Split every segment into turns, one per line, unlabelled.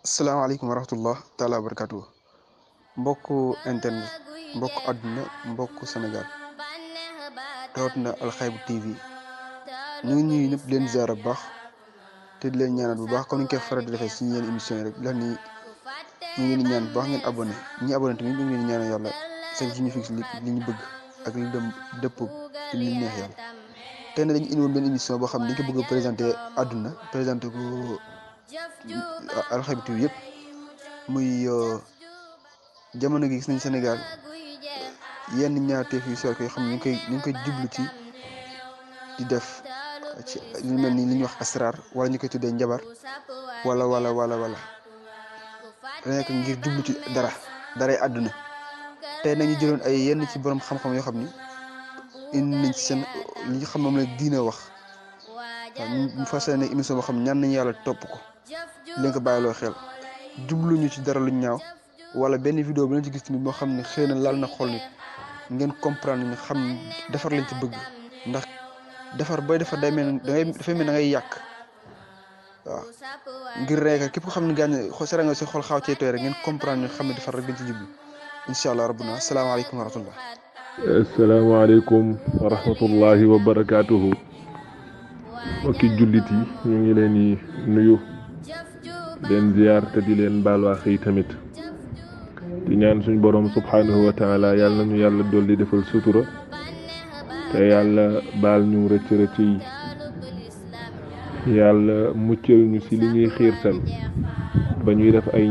asalaamaaleykum wa rahmatullah taala wa barakatuh mbokku internet mbokku àdduna mbokku Sénégal rawatina Alxaybu TV ñu ngi nuyu ñëpp di leen ziar bu baax te di leen ñaanal bu baax comme ni ñu koy faral di defee suñu yenn émission yi rek ndax ni ñu ngi leen di ñaan bu baax ngeen abonné ñi abonné tamit ñu ngi leen di ñaanal yàlla chaque jour ñu fix li ñu bëgg ak li dem dëpp ci li neex yàlla. tey nag dañu indi woon benn émission boo xam ne dañ ko bëgg a présenté àdduna présenté ko Alxaybu TV yëpp muy jamono gi gis nañ Sénégal yenn ñaawteef yu sor ko yoo xam ne ñu ngi koy jublu ci di def ci lu mel ni li ñuy wax asrar wala ñu koy tuddee njabar wala nekk ngir jublu ci daray àdduna. tey nañu jëloon ay yenn ci borom xam-xam yoo xam ni indi nañ ci seen li nga xam moom la diine wax waaw ñu fas yéene émission boo xam ñaan nañu yàlla topp ko leen ko bàyyiloo xel jubluñu ci dara lu ñaaw wala benn vidéo bu leen ci gis tamit moo xam ne xëy na laal na xol nit ngeen comprendre ñu xam defar lañ ci bëgg ndax defar booy defar dafay mel da ngay yàq waaw ngir rek képp ko xam ne gaañ sera nga si xol xaaw cee tooy rek ngeen comprendre ñu xam ne defar rek lañ ci jublu incha allah rabbuna asalaamaaleykum wa rahmatullah.
asalaamaaleykum wa rahmatullahi wa barakaatuhu. mbokki jullit yi ñu ngi leen di nuyu leen ziar te di leen baal wax yi tamit di ñaan suñ borom subhanahu wa taala yàlla nañu yàlla dolli defal sutura te yàlla baal ñu rëcc yi yàlla muccal ñu ci li ñuy xiirtal ba ñuy def ay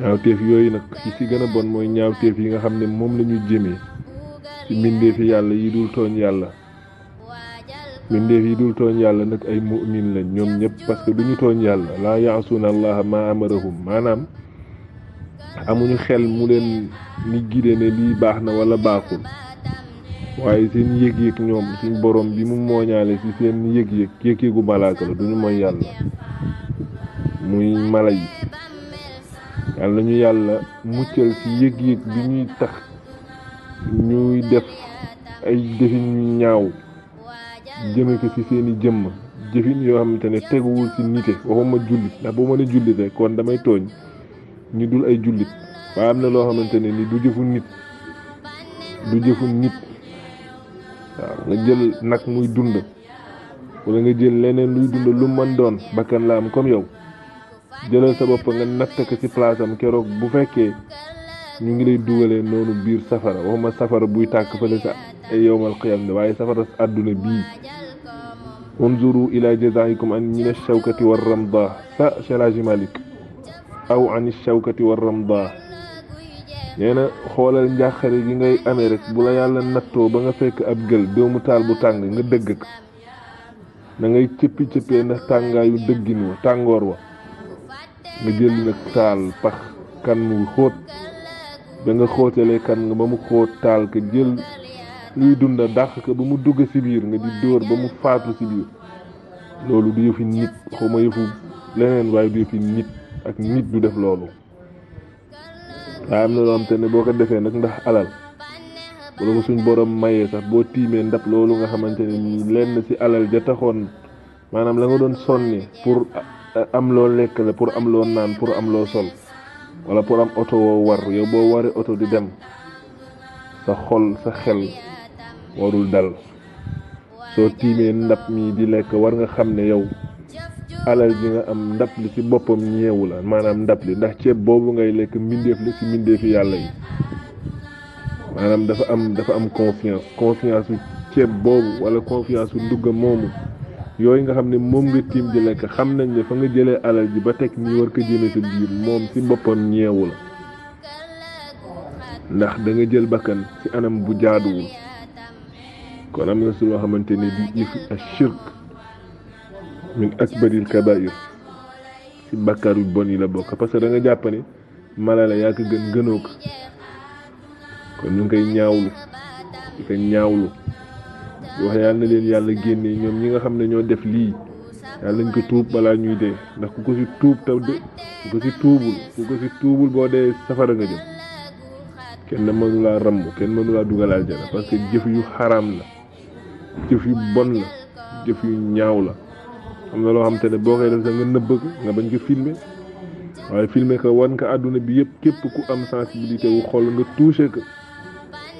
ñaawteef yooyu nag yi ci gën a bon mooy ñaawteef yi nga xam ne moom la ñu jëmee ci mbindeefi yàlla yi dul tooñ yàlla. mbindeef yi dul tooñ yàlla nag ay mu'min lañ ñoom ñëpp parce que duñu tooñ yàlla laa yaasuuna allaha ma amarahum maanaam amuñu xel mu leen ni gide ne lii baax na wala baaxul waaye seen yëg-yëg ñoom suñ borom bi mu mooñaale ci seen yëg-yëgu malaaka la duñu mooy yàlla muy mala yi yàlla ñu yàlla muccal ci yëg-yëg bi ñuy tax ñuy def ay defin ñu ñaaw jëme ko ci seeni jëmm jëfin yoo xamante ne teguwul ci nite waxuma jullit ndax boo mën a jullit rek kon damay tooñ ñu dul ay jullit waaye am na loo xamante ne ni du jëfu nit waaw nga jël nag muy dund wala nga jël leneen luy dund lu mën doon bakkan la am comme yow jëlal sa bopp nga natt ko ci place am keroog bu fekkee ñu ngi lay dugalee noonu biir safara waxuma safara buy tàkk fële sa ay yowmal qiyam de waaye safara àdduna bii unzuru ila jazaikum an min ash-shawkati war ramda sa Shelaaji Malik aw an ash-shawkati war ramda nee na xoolal njàqare gi ngay amee rek bu la yàlla nattoo ba nga fekk ab gël doomu taal bu tàng nga dëgg ko da ngay cëppee ndax tàngaayu dëggin wa tàngoor wa nga jël nag taal pax kan mu xóot ba nga xóotalee kan nga ba mu xóot taal ko jël luy dunda dàq ko ba mu dugg ci biir nga di dóor ba mu faatu ci biir loolu du yëfi nit xawma yëfu leneen waaye du yëfi nit ak nit du def loolu waaye am na loo xam te ne boo ko defee nag ndax alal wala ko suñ borom mayee sax boo tiimee ndab loolu nga xamante ne nii lenn ci alal ja taxoon maanaam la nga doon sonni pour am loo lekk la pour am loo naan pour am loo sol wala pour am oto woo war yow boo waree oto di dem sa xol sa xel warul dal soo tiimee ndab mi di lekk war nga xam ne yow alal ji nga am ndab li ci boppam ñeewu la maanaam ndab li ndax ceeb boobu ngay lekk mbindeef la ci mbindeefi yàlla yi maanaam dafa am confiance su ceeb boobu wala confiance su ndugg moomu yooyu nga xam ne moom nga tiim di lekk xam nañ ne fa nga jëlee alal ji ba teg nii war ko jëme sa biir moom ci boppam ñeewu la ndax da nga jël bakkan ci anam bu jaaduwul kon am na si loo xamante ne di yëfi ashirk min akbaril kabair ci bàkkaar yu bon yi la bokk parce que da nga jàpp ne mala la yaa ko gënoo ko kon ñu ngi koy ñaawlu di wax yàlla na leen yàlla génne ñoom ñi nga xam ne ñoo def lii yàlla nañ ko tuub balaa ñuy dee ndax ku ko ci tuub taw de ku ko ci tuubul boo dee safara nga jëm kenn mënu laa ramb kenn mënu laa dugal aljana parce que jëf yu xaraam la jëf yu bon la jëf yu ñaaw la am na loo xam te ne boo koy def sax nga nëbb ko nga bañ ko filmer waaye filmer ko wan ko àdduna bi yëpp képp ku am sensibilité wu xool nga touché ko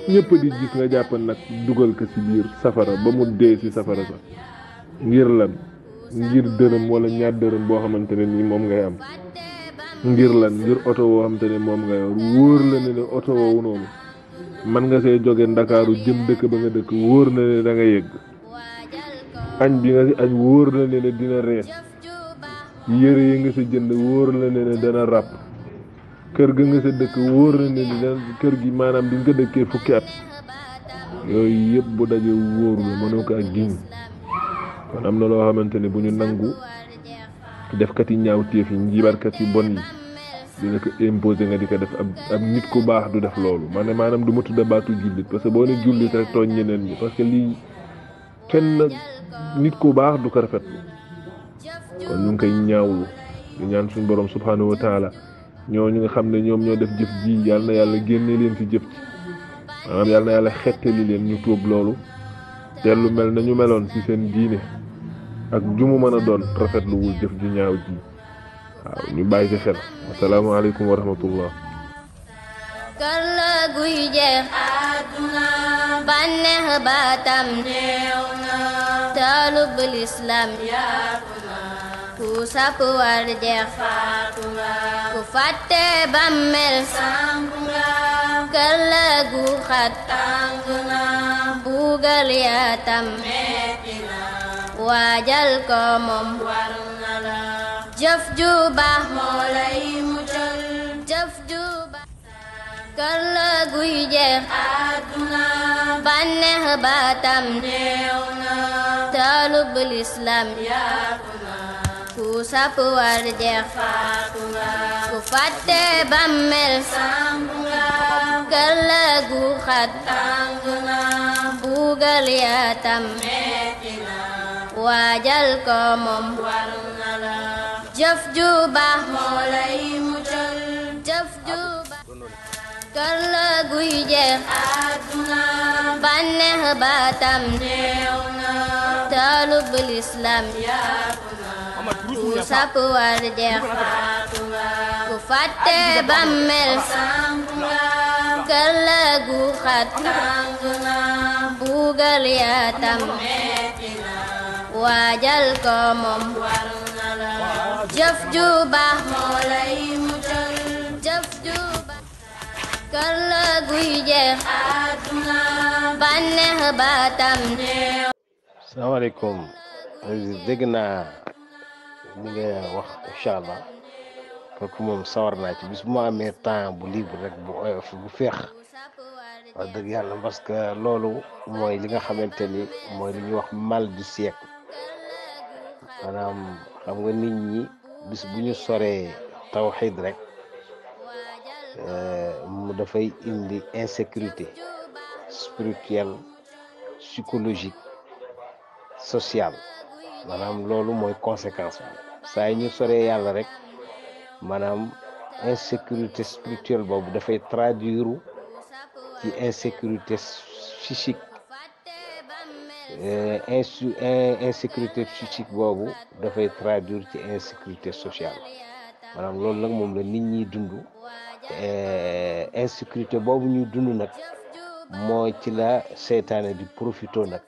ñëpp di gis nga jàpp nag dugal ko ci biir safara ba mu dee ci safara sax ngir lan ngir dërëm wala ñaar dërëm boo xamante ne nii moom ngay am ngir lan ngir oto woo xamante ne moom nga yor wóor la ne ne oto woowu noonu man nga see jóge Ndakaaru jëm dëkk ba nga dëkk wóor na ne da nga yegg añ bi nga ci añ wóor na ne ne dina rees yére yi nga sa jënd wóor na ne ne dana ràpp kër ga nga sa dëkk wóor na ne ne kër gi maanaam di nga dëkkee fukki at yooyu yëpp bu daje wóoru la mënoo ko ak giñ kon am na loo xamante ne bu ñu nangu defkat yi ñaaw téef yi njibarkat yu bon yi dina ko imposer nga di ko def ab nit ku baax du def loolu maanaam du ma tudda baatu jullit parce que boo ne jullit rek tooñ ñeneen ñi parce que lii kenn nit ku baax du ko rafetlu kon ñu ngi koy ñaawlu di ñaan suñu borom subhanahu wa taala ñooñu nga xam ne ñoom ñoo def jëf ji yàlla na yàlla génne leen ci jëf ci maanaam yàlla na yàlla xettali leen ñu tuub loolu dellu mel nañu meloon ci seen diine ak jumu mën a doon rafetlu wul jëf ju ñaaw ji waaw ñu bàyyi ci xel asalaamaaleykum wa rahmatullah
kër la guy jeex àdduna bànneex baatam néew na taalub lislaam yaatu na ku sàpp war jeex faatu nga ku fàtte bàmmeel sànku nga kër la gu xat tàng na buugal yaatam metti na waajal ko moom war na la jëf ju baax moo lay muccal jëf ju baax kër la guy jeex àdduna bànneex baatam néew na taalub lislaam yaatu na ku sàpp war jeex faatu nga ku fàtte bàmmeel sànku nga kër la gu xat tàng na buugal yaatam metti na waajal ko moom war na la jëf ju baax moo lay muccal jëf ju baax kër la guy jeex àdduna bànneex baatam néew na taalub lislaam yaatu na ku sàpp war jeex faatu nga ku fàtte bàmmeel sànku nga kër la gu xat tàng na buugal yaatam metti na waajal ko moom war na la jëf ju baax moo lay muccal jëf ju baax kër la guy jeex àdduna bànneex baatam néew.
salaamaaleykum dégg naa li nga wax incha allah kooku moom sawar naa ci bis bu ma amee temps bu libre rek bu oyof bu feex wax dëgg yàlla parce que loolu mooy li nga xamante ni mooy li ñuy wax mal du siècle maanaam xam nga nit ñi bis bu ñu soree tawxiid rek mu dafay indi insécurité spirituelle psychologique sociale maanaam loolu mooy conséquence bi saa yi ñu soree yàlla rek maanaam insécurité spirituelle boobu dafay traduire ci insécurité psychique insécurité psychique boobu dafay traduire ci insécurité sociale maanaam loolu nag moom la nit ñi dund insécurité boobu ñuy dund nag moo ci la seytaane di profito nag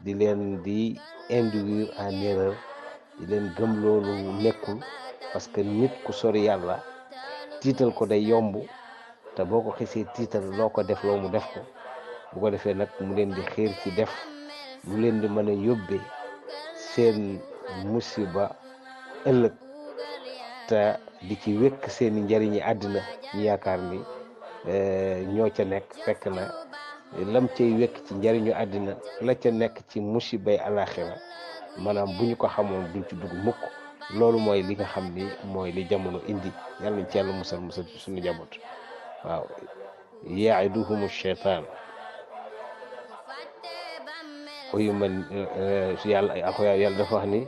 di leen di induire en erreur di leen gëm loolu nekkul parce que nit ku sori yàlla tiital ko day yomb te boo ko xisee tiital loo ko def loo mu def ko bu ko defee nag mu leen di xiir ci def lu leen di mën a yóbbee seen musiba ëllëg te di ci wékk seeni njariñi àddina ñu yaakaar ni ñoo ca nekk fekk na lam cay wékk ci njariñu àddina la ca nekk ci musibay alaxira maanaam bu ñu ko xamoon duñ ci dugg mukk loolu mooy li nga xam ni mooy li jamono indi yàlla nañ ci yàlla musal ci suñu jaboot waaw yaiduhumu sheytaan oyu man yàlla dafa wax ni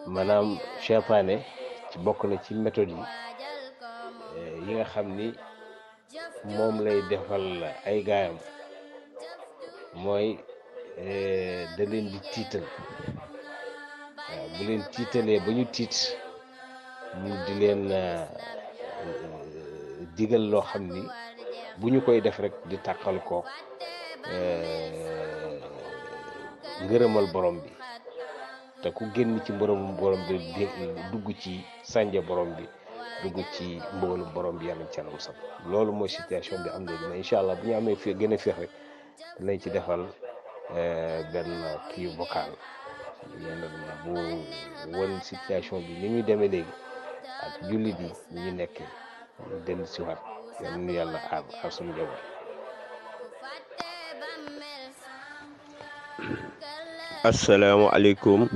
maanaam cheytaane ci bokk na ci méthode yi nga xam ni moom lay defal ay gaayam mooy da leen di tiital waaw bu leen tiitalee ba ñu tiit mu di leen digal loo xam ni bu ñu koy def rek di tàqal ko ngërëmal borom bi te ku génn ci mbërëmu borom bi dugg ci sànje borom bi dugg ci mbugalu borom bi yàlla ci anam sax loolu mooy situation bi am léegi mais incha allah bu ñu amee fi gën a féex rek dinañ ci defal benn kii vocal bu won situation bi ni muy demee léegi ak jullit yi ni ñu nekkee ñu dellu si waat yal na yàlla aar suñu njaboot.
asalaamaaleykum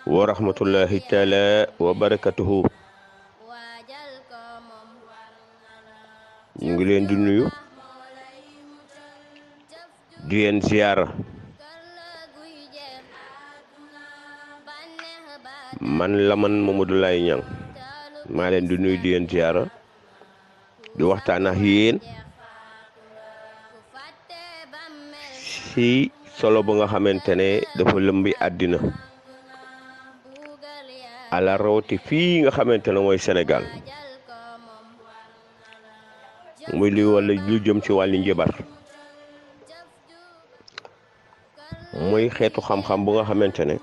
wa rahmatullahi taala wa barakatuhu. ñu ngi leen di nuyu di leen ziyaara man Lamane Mamadou Laye Niang maa leen di nuyu di leen ziyaara di waxtaan ak yéen ci solo ba nga xamante ne dafa lëmbi àddina ala rawati fii nga xamante ne mooy Sénégal muy li wala lu jëm ci wàllu njabar muy xeetu xam-xam bu nga xamante ne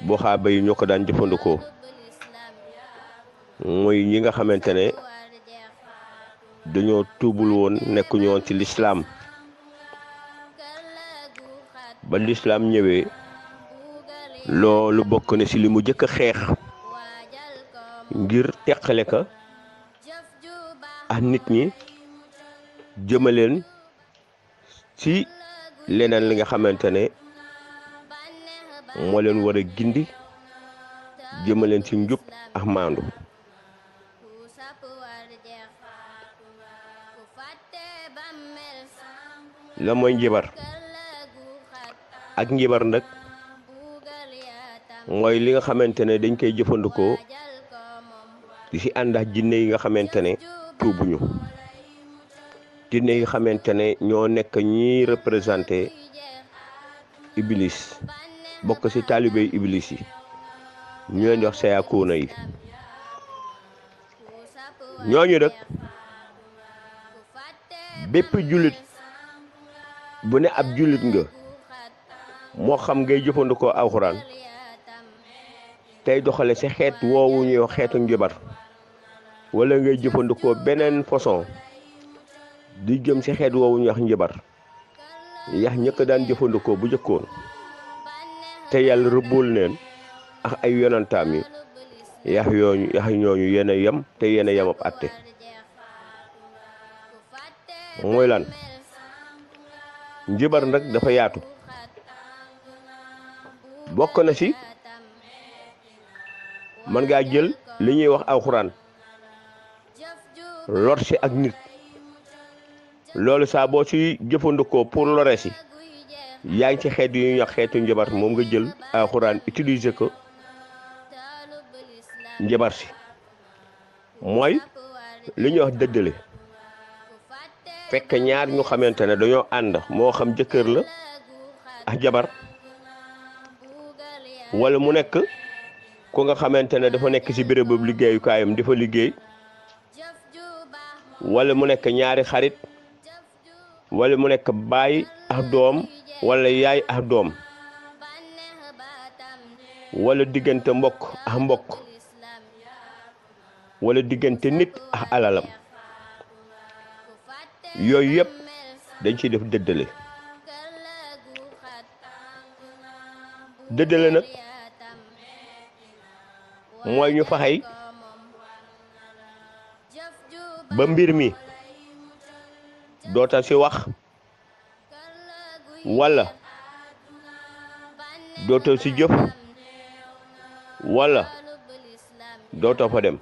boo xaaba yi ñoo ko daan jëfandikoo muy ñi nga xamante ne dañoo tuubul woon nekkuñu woon ci lislaam ba lislaam ñëwee loolu bokk na ci li mu jëkk a xeex ngir teqale ka ak nit ñi jëmaleen ci leneen li nga xamante ne moo leen war a gindi jëmaleen ci njub ak maandu la mooy njibar ak njibar nag mooy li nga xamante ne dañ koy jëfandikoo di ci ànd ak jinne yi nga xamante ne tuubuñu jinne yi xamante ne ñoo nekk ñi représenté iblis bokk ci taalibey iblis yi ñu leen di wax sayaakuuna yi ñooñu nag bépp jullit bu ne ab jullit nga moo xam ngay jëfandikoo alxuraan tey doxale ci xeet woowu ñuy wax xeetu njibar wala ngay jëfandikoo beneen façon di jëm ci xeet woowu ñuy wax njibar yax ñëkk daan jëfandikoo bu jëkkoon te yàlla rëbbul neen ak ay yonantaam yi yax ñooñu yéen a yem te yéen a yem ab àtte mooy lan njibar nag dafa yaatu bokk na ci mën ngaa jël li ñuy wax alxuraan lor ci ak nit loolu saa boo ci jëfandikoo pour lore ci yaa ngi ci xeet yu ñuy wax xeetu njabar moom nga jël alxuraan utiliser ko njabar ci mooy li ñuy wax dëddale fekk ñaar ñu xamante ne dañoo ànd moo xam jëkkër la ak jabar wala mu nekk ku nga xamante ne dafa nekk ci béréb bu liggéeyukaayam dafa liggéey wala mu nekk ñaari xarit wala mu nekk baay ak doom wala yaay ak doom wala diggante mbokk ak mbokk wala diggante nit ak alalam yooyu yëpp dañ ciy def dëddale nag mooy ñu faxay ba mbir mi doota ci wax wala doota ci jëf wala doota fa dem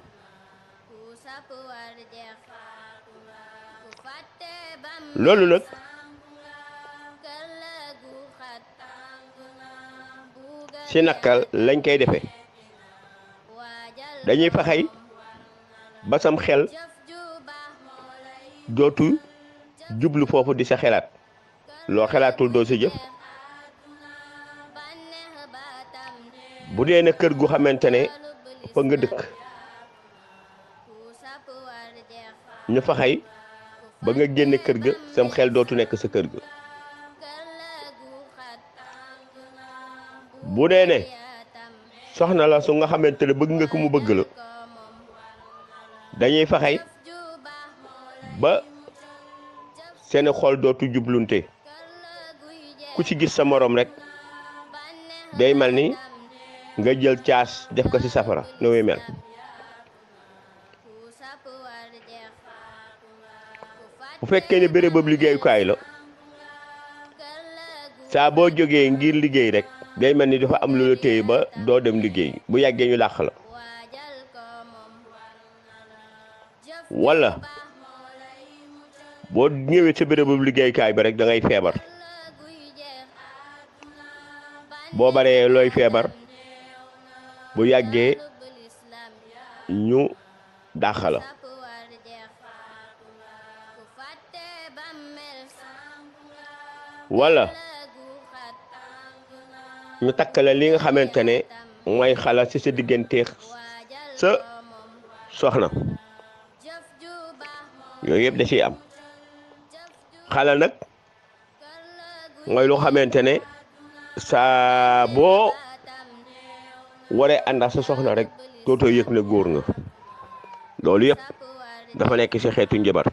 loolu nag ci naka lañ koy defee dañuy faxay ba sam xel dootu jublu foofu di sa xelaat loo xelaatul doo si jëf bu dee ne kër gu xamante ne fa nga dëkk ñu faxay ba nga génne kër ga sam xel dootu nekk sa kër ga. bu dee ne soxna la su nga xamante ne bëgg nga ko mu bëgg la dañuy faxay ba seeni xol dootu jublunte ku ci gis sa morom rek day mel ni nga jël caas def ko ci safara no muy mel. bu fekkee ne béréb boobu liggéeyukaay la saa boo jógee ngir liggéey rek day mel ni dafa am lu la téye ba doo dem liggéey bu yàggee ñu làq la walla boo ñëwee sa béréb boobu liggéeyukaay ba rek da ngay feebar boo baree looy feebar bu yàggee ñu dàq la walla ñu takk la li nga xamante ne mooy xala ci sa digganteeg sa soxna yooyu yëpp da ciy am xala nag mooy lu xamante ne saa boo waree ànd ak sa soxna rek dootoo yëg ne góor nga loolu yëpp dafa nekk ci xeetu njabar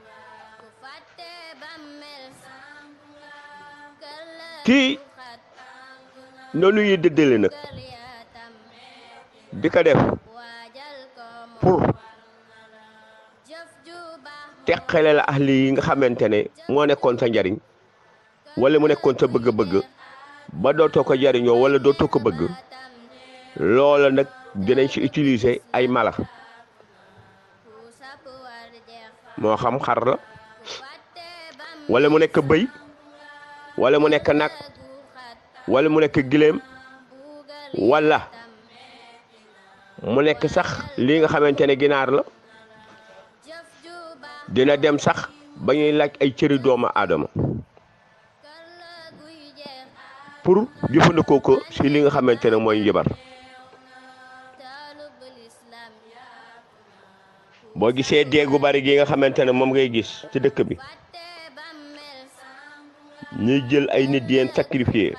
kii noonu yi dëddale nag di ko def pour teqale la ahli yi nga xamante ne moo nekkoon sa njariñ wala mu nekkoon sa bëgg-bëgg ba dootoo ko jariñoo wala dootoo ko bëgg loola nag dinañ ci utiliser ay mala moo xam xar la wala mu nekk bëy wala mu nekk nag wala mu nekk giléem wala mu nekk sax lii nga xamante ne ginaar la dina dem sax ba ñuy laaj ay cëri doomu aadama pour jëfandikoo ko ci li nga xamante ne mooy njabar boo gisee déegu bari gi nga xamante ne moom ngay gis ci dëkk bi ñuy jël ay nit di leen sacrifier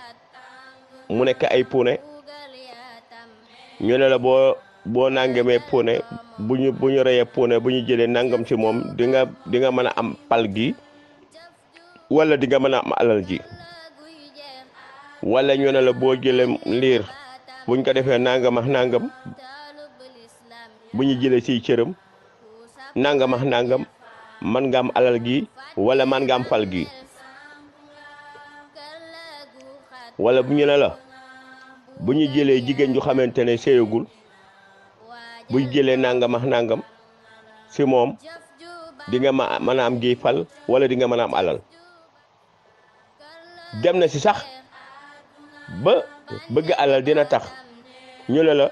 mu nekk ay puune ñu ne la boo nangamee puune bu ñu reyee puune bu ñu jëlee nangam ci moom di nga mën a am pal gi wala di nga mën a am alal ji wala ñu ne la boo jëlee liir buñ ko defee nangam ak nangam bu ñu jëlee siy cëram nangam ak nangam man nga am alal gi wala man nga am pal gi wala bu ñu ne la bu ñu jëlee jigéen ju xamante ne séyagul bu ñu jëlee nangam ak nangam si moom di nga mën a am gi fal wala di nga mën a am alal dem na si sax ba bëgg alal dina tax ñu ne la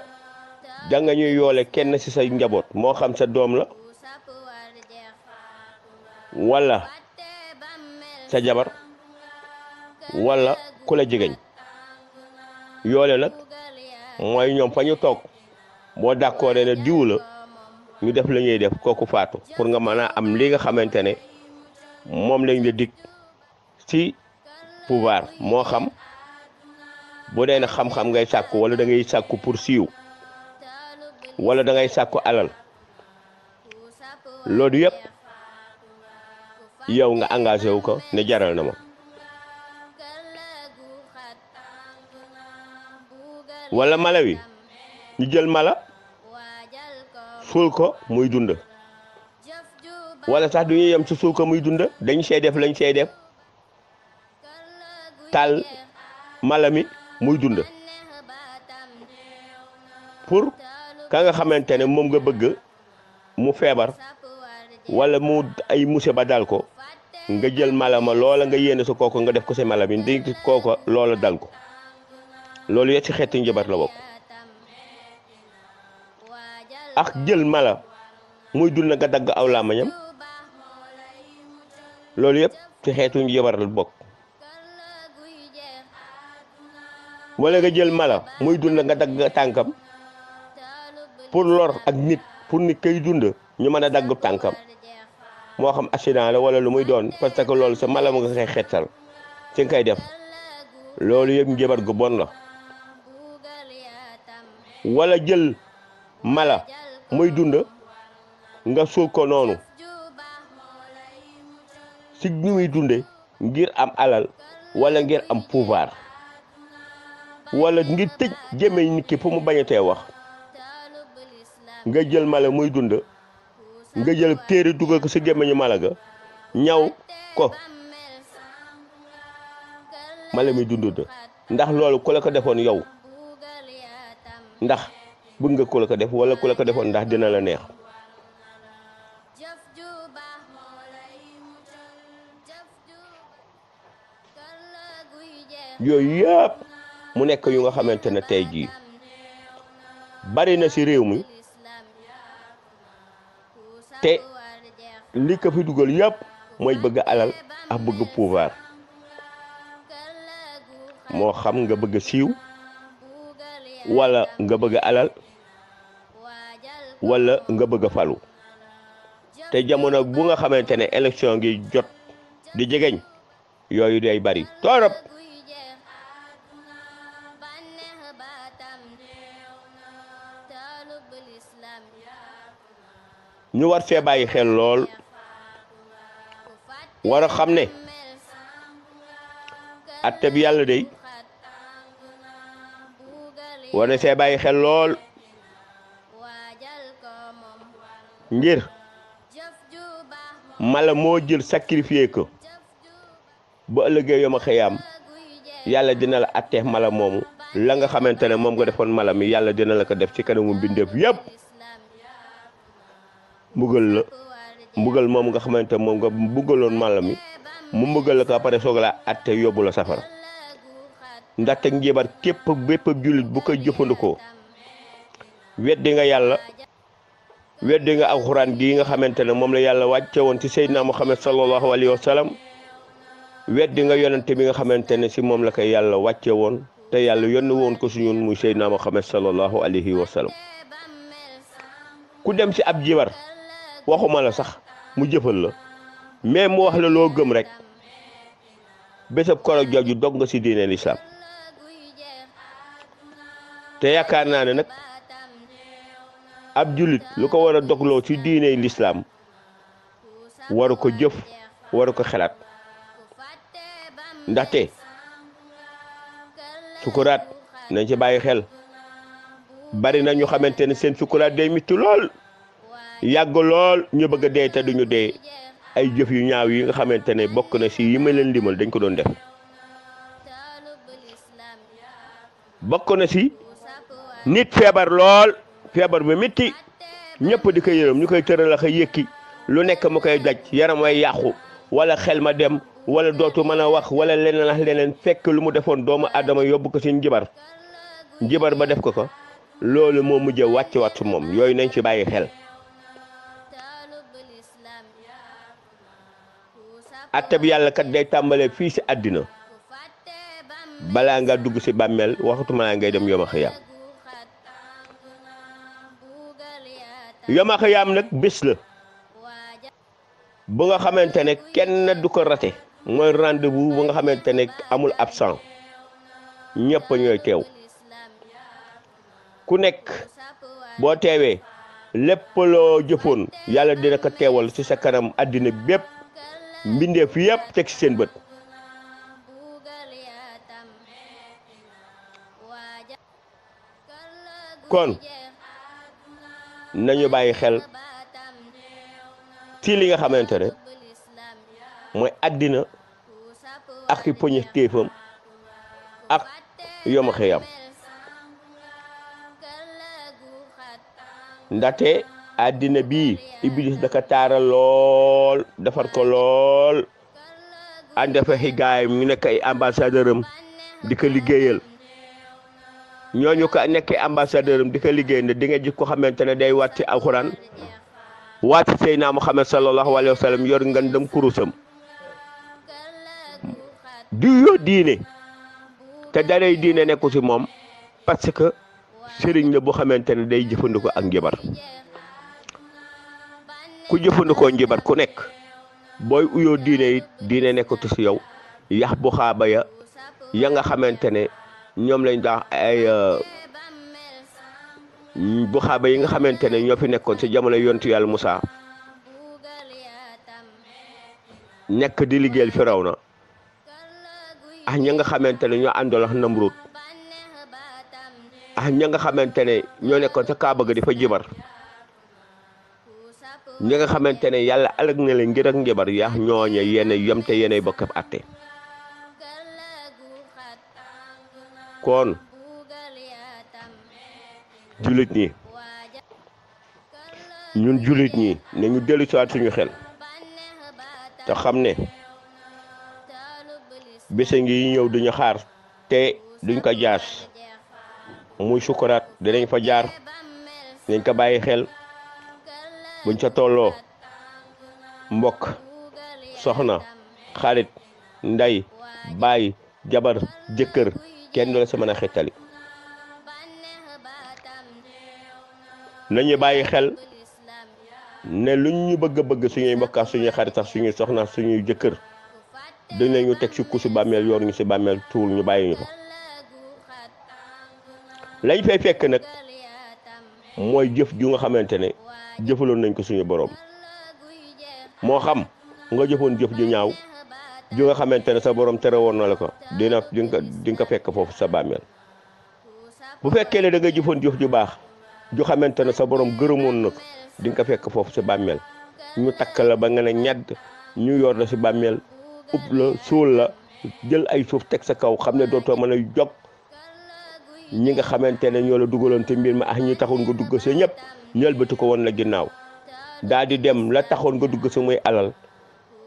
da nga ñuy yoole kenn si sa njaboot moo xam sa doom la wala sa jabar wala ku la jegeñ yoole nag mooy ñoom fa ñu toog boo d'accord ne diw la ñu def la ñuy def kooku faatu pour nga mën a am li nga xamante ne moom lañ la dig ci pouvoir moo xam bu dee na xam-xam ngay sàkku wala da ngay sàkku pour siiw wala da ngay sàkku alal loolu yëpp yow nga engagé wu ko ne jaral na ma wala mala wi ñu jël mala suul ko muy dund wala sax du ñu yem ci suul ko muy dund dañ see def lañ see def taal mala mi muy dund pour ka nga xamante ne moom nga bëgg mu feebar wala mu ay musiba dal ko nga jël mala ma loola nga yéene sa kooko nga def ko sa mala bi ndi kooko loola dal ko loolu yëpp ci xeetu njabar la bokk ak jël mala muy dund nga dagg aw làmmiñam loolu yëpp ci xeetu njabar la bokk wala nga jël mala muy dund nga dagg tànkam pour lor ak nit pour nit kay dund ñu mën a dagg tànkam moo xam accident la wala lu muy doon parce que loolu sa mala mu nga koy xettal ci nga koy def loolu yëpp njabar gu bon la. wala jël mala muy dund nga suul ko noonu si ñu muy dunde ngir am alal wala ngir am pouvoir wala ngir tëj jëmee nit ki fu mu bañatee wax nga jël mala muy dund nga jël téere dugal ko si gémmiñu mala ga ñaw ko mala muy dund ndax loolu ku la ko defoon yow ndax bëgg nga ku la ko def wala ku la ko defoon ndax dina la neex yooyu yëpp mu nekk yu nga xamante ne tey jii bari na ci réew mi te li ko fi dugal yëpp mooy bëgg alal ak bëgg pouvoir moo xam nga bëgg siiw wala nga bëgg alal wala nga bëgg falu te jamono bu nga xamante ne élection ngi jot di jegeñ yooyu day bari torop ñu war fee bàyyi xel lool war a xam ne atte bi yàlla day war na see bàyyi xel lool ngir mala moo jël sacrifié ko ba ëllëgee yoma xëyaam yàlla dina la attee mala moomu la nga xamante ne moom nga defoon mala mi yàlla dina la ko def ci kanamu mbindeef yëpp mbugal moom nga xamante moom nga mbugaloon mala mi mu mbugal la ko après soog la atte yóbbu la safara ndaxte njibar képp bépp jullit bu koy jëfandikoo weddi nga yàlla weddi nga alxuraan gi nga xamante ne moom la yàlla wàcce woon ci Seydina Muhammad sallallahu alayhi wa sallam weddi nga yonente bi nga xamante ne si moom la koy yàlla wàcce woon te yàlla yónni woon ko si ñun muy Seydina Muhammad sallallahu alayhi wa sallam ku dem si ab jibar waxuma la sax mu jëfal la mais mu wax la loo gëm rek bésab koro jooju dog nga si diine lislaam te yaakaar naa ne nag ab jullit lu ko war a dogloo ci diine lislaam waru ko jëf waru ko xelaat ndaxte sukuraat nañ ci bàyyi xel bari na ñu xamante ne seen sukuraat day mitti lool yàgg lool ñu bëgg a dee te duñu dee ay jëf yu ñaaw yi nga xamante ne bokk na ci yi ma leen limal dañ ko doon def bokk na ci nit feebar lool feebar ba mitti ñëpp di ko yërëm ñu koy tëral ak yëkki lu nekk mu koy daj yaram way yàqu wala xel ma dem wala dootu mën a wax wala leneen ak leneen fekk lu mu defoon doomu aadama yóbbu ko ci njibar ba def ko loolu moo mujjee wàcc wàcc moom yooyu nañ ci bàyyi xel atte bi yàlla kat day tàmbalee fii ci àddina balaa nga dugg ci bàmmeel waxatuma laa ngay dem yoma xiyaam yoma xiyaam nag bés la bu nga xamante ne kenn du ko rate mooy rendez-vous bu nga xamante ne amul absent ñëpp ñooy teew ku nekk boo teewee lépp loo jëfoon yàlla dina ko teewal ci sa kanam àddina bépp mbindeef yëpp teg ci seen bët kon nañu bàyyi xel ci li nga xamante ne mooy àddina ak i poñe téefam ak yoma xëyam ndaxte àddina bii iblis daka taaral lool defar ko lool ànd fa xigaay mu nekk ay ambassadeur am di ko liggéeyal ñooñu ko nekk ambassadeur am di ko liggéey ne di nga gis ko xamante ne day wàcc alxuraan wàcc Seydina Muhammad sallallahu alayhi wa sallam yor ngandam kurusam di yoo diine te daray diine nekku ci moom parce que sëriñ la bu xamante ne day jëfandikoo ak njabar ku jëfandikoo njabar ku nekk booy uyoo diine it diine nekkatu ci yow yax bu xaaba ya nga xamante ne ñoom lañ daax ay bu xaaba yi nga xamante ne ñoo fi nekkoon ci jamono yontu yàlla Musaa nekk di liggéeyal Firawna ak ña nga xamante ne ñoo àndoon ak Namrud ak ña nga xamante ne ñoo nekkoon ca Kaaba ga di fa jibar ñi nga xamante ne yàlla alag na leen ngir ak njabar yaa ñooñe yéen yem te yéenay bokk ab àtte kon jullit ñi ñun jullit ñi nañu dellu si waat suñu xel te xam ne bés ngi ñëw duñu xaar te duñ ko jaas muy sukuraat dinañ fa jaar nañ ko bàyyi xel buñ ca tolloo mbokk soxna xarit ndey baay jabar jëkkër kenn du la sa mën a xettali nañu bàyyi xel ne luñ ñu bëgg suñuy mbokk ak suñuy xarit sax suñuy soxna suñuy jëkkër dañ lañu teg ci kusi bàmmeel yor ñu si bàmmeel tuul ñu bàyyi ñu fa lañ fay fekk nag mooy jëf ju nga xamante ne jëfaloon nañ ko suñu borom moo xam nga jëfoon jëf ju ñaaw ju nga xamante ne sa borom tere woon na la ko di nga fekk foofu sa bàmmeel bu fekkee ne da nga jëfoon jëf ju baax ju xamante ne sa borom gërëmoon na ko di nga fekk foofu sa bàmmeel ñu takk la ba nga ne ñedd ñu yor la si bàmmeel ub la suul la jël ay suuf teg sa kaw xam ne dootoo mën a jog ñi nga xamante ne ñoo la dugaloon te mbir ma ak ñi taxoon nga dugg sa ñëpp ñëlbati ko woon la ginnaaw daal di dem la taxoon nga dugg sa muy alal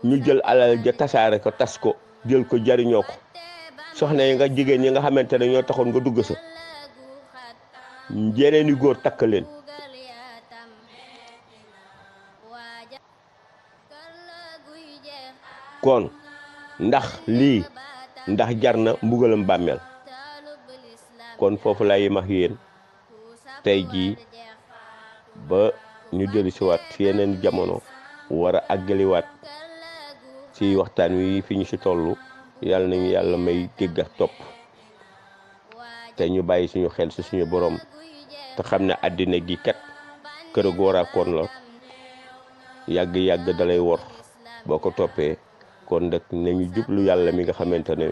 ñu jël alal ja tasaare ko tas ko jël ko jariñoo ko soxna yi nga jigéen yi nga xamante ne ñoo taxoon nga dugg sa yeneen i góor takk leen kon ndax lii ndax jar na mbugalam bàmmeel kon foofu lay yem ak yéen tey jii ba ñu dellu si waat ci yeneen jamono war a àggaliwaat ci waxtaan wi fi ñu si toll yàlla nañu yàlla may dégg ak topp te ñu bàyyi suñu xel si suñu borom te xam ne àddina gi kat kër gu waraakoon la yàgg-yàgg dalay wor boo ko toppee kon nag nañu jublu yàlla mi nga xamante ne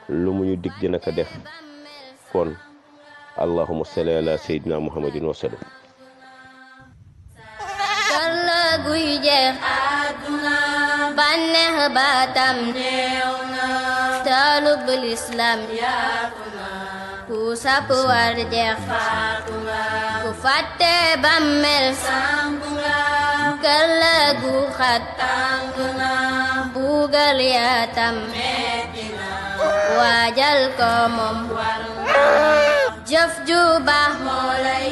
lu mu ñu dig dina ko def kon allahumma salli ala sayyidina muhammadin wa sallam
kala guy jeex bànneex baatam néew na taalub lislaam yaatu na ku sàpp war jeex ku fàtte bàmmeel sangu nga kala gu xat tàng na bugal yaatam metti na waajal ko moom war na jëf ju baax moo lay